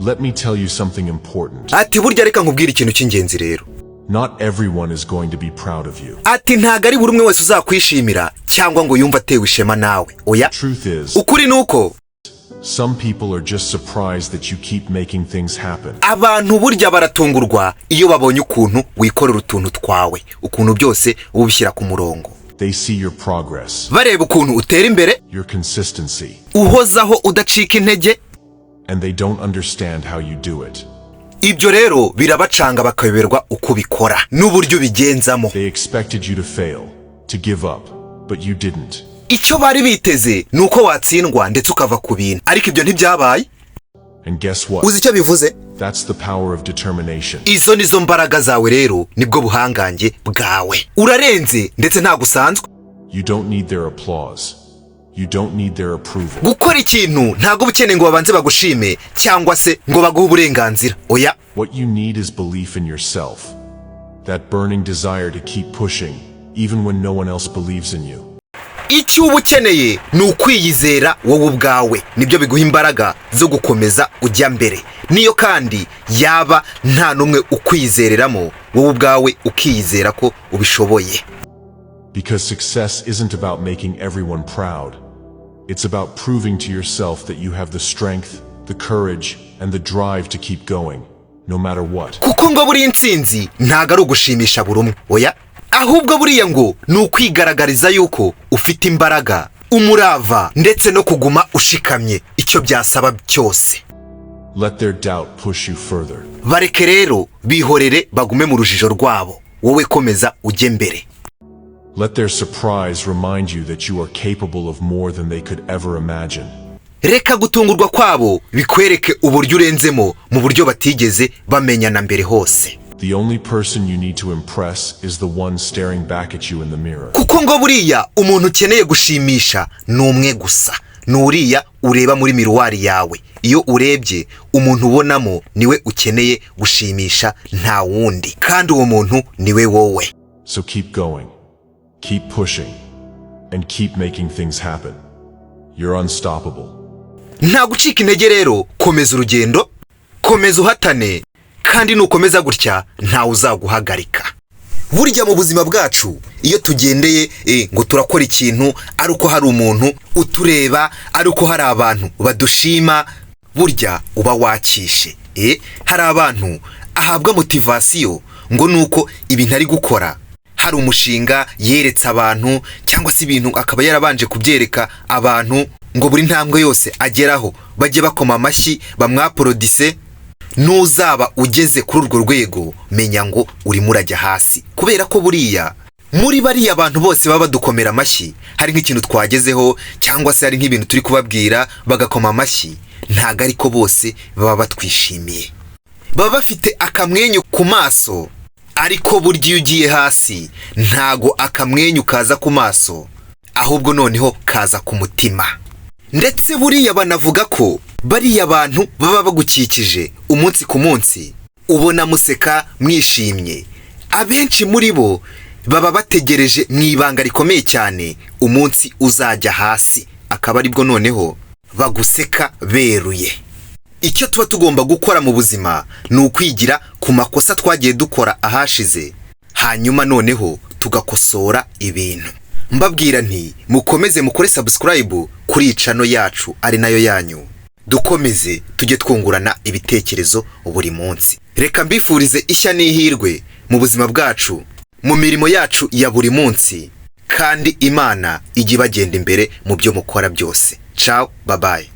Let me tell you something important. Ati burya reka nkubwire ikintu cy'ingenzi rero. Not everyone is going to be proud of you. Ati ntabwo ari buri umwe wese uzakwishimira cyangwa ngo yumve atewe ishema nawe, oya. Truth is, Ukuri ni uko some people are just surprised that you keep making things happen. abantu burya baratungurwa iyo babonye ukuntu wikorera utuntu twawe, ukuntu byose uba ubishyira ku murongo. They see your progress, Bareba ukuntu utera imbere, your consistency, uhozaho, udacika intege, and they don't understand how you do it. Ibyo rero birabacanga, bakayoberwa uko ubikora n'uburyo ubigenzamo. They expected you to fail, to give up, but you didn't. Icyo bari biteze ni uko watsindwa ndetse ukava ku bintu, ariko ibyo ntibyabaye. And guess what? Uzi icyo bivuze? That's the power of determination. Izo nizo mbaraga zawe rero, nibwo buhangange bwawe. Urarenze ndetse ntabwo usanzwe. You don't need their applause. You don't need their approval. Gukora ikintu ntabwo uba ukeneye ngo babanze bagushime cyangwa se ngo baguhe uburenganzira, oya. What you need is belief in yourself. That burning desire to keep pushing, even when no one else believes in you. Icyo uba ukeneye ni ukwiyizera wowe ubwawe. Nibyo biguha imbaraga zo gukomeza ujya mbere, niyo kandi yaba nta n'umwe ukwizereramo, wowe ubwawe ukiyizera ko ubishoboye. Because success isn't about making everyone proud. It's about proving to yourself that you have the strength, the courage, and the drive to keep going, no matter what. Kuko ngo buriya intsinzi ntabwo ari ugushimisha buri umwe, oya, ahubwo buriya ngo ni ukwigaragariza yuko ufite imbaraga, umurava ndetse no kuguma ushikamye icyo byasaba cyose. Let their doubt push you further. Bareke rero, bihorere bagume mu rujijo rwabo, wowe komeza ujye mbere. Let their surprise remind you that you are capable of more than they could ever imagine. Reka gutungurwa kwabo bikwereke uburyo urenzemo mu buryo batigeze bamenya na mbere hose. The only person you need to impress is the one staring back at you in the mirror. Kuko ngo buriya umuntu ukeneye gushimisha ni umwe gusa, ni uriya ureba muri miroir yawe. Iyo urebye, umuntu ubonamo niwe ukeneye gushimisha, nta wundi, kandi uwo muntu niwe wowe. So keep going, keep pushing, and keep making things happen. You're unstoppable. Nta gucika intege rero, komeza urugendo, komeza uhatane, kandi nukomeza gutya ntawe uzaguhagarika. Burya mu buzima bwacu iyo tugendeye ngo turakora ikintu ari uko hari umuntu utureba, ari uko hari abantu badushima, burya uba wakishe. Hari abantu ahabwa motivation ngo nuko ibintu ari gukora, hari umushinga yeretse abantu cyangwa se ibintu akaba yarabanje kubyereka abantu, ngo buri ntambwe yose ageraho bajye bakoma amashyi, bamwapplaudisse. Nuzaba ugeze kuri urwo rwego, menya ngo urimo urajya hasi, kubera ko buriya muri bariya bantu bose baba badukomera amashyi, hari nk'ikintu twagezeho cyangwa se hari nk'ibintu turi kubabwira bagakoma amashyi, ntabwo ariko bose baba batwishimiye. Baba bafite akamwenyu ku maso, ariko burya iyo ugiye hasi ntago akamwenyu kaza ku maso, ahubwo noneho kaza ku mutima. Ndetse buriya banavuga ko bariya bantu baba bagukikije umunsi ku munsi, ubona museka mwishimye, abenshi muri bo baba bategereje mu ibanga rikomeye cyane umunsi uzajya hasi, akaba aribwo noneho baguseka beruye. Icyo tuba tugomba gukora mu buzima ni ukwigira ku makosa twagiye dukora ahashize, hanyuma noneho tugakosora ibintu. Mbabwira nti mukomeze mukore subscribe kuri iyi channel yacu ari nayo yanyu, dukomeze tujye twungurana ibitekerezo buri munsi. Reka mbifurize ishya n'ihirwe mu buzima bwacu, mu mirimo yacu ya buri munsi, kandi Imana ijye ibagenda imbere mu byo mukora byose. Ciao, bye bye.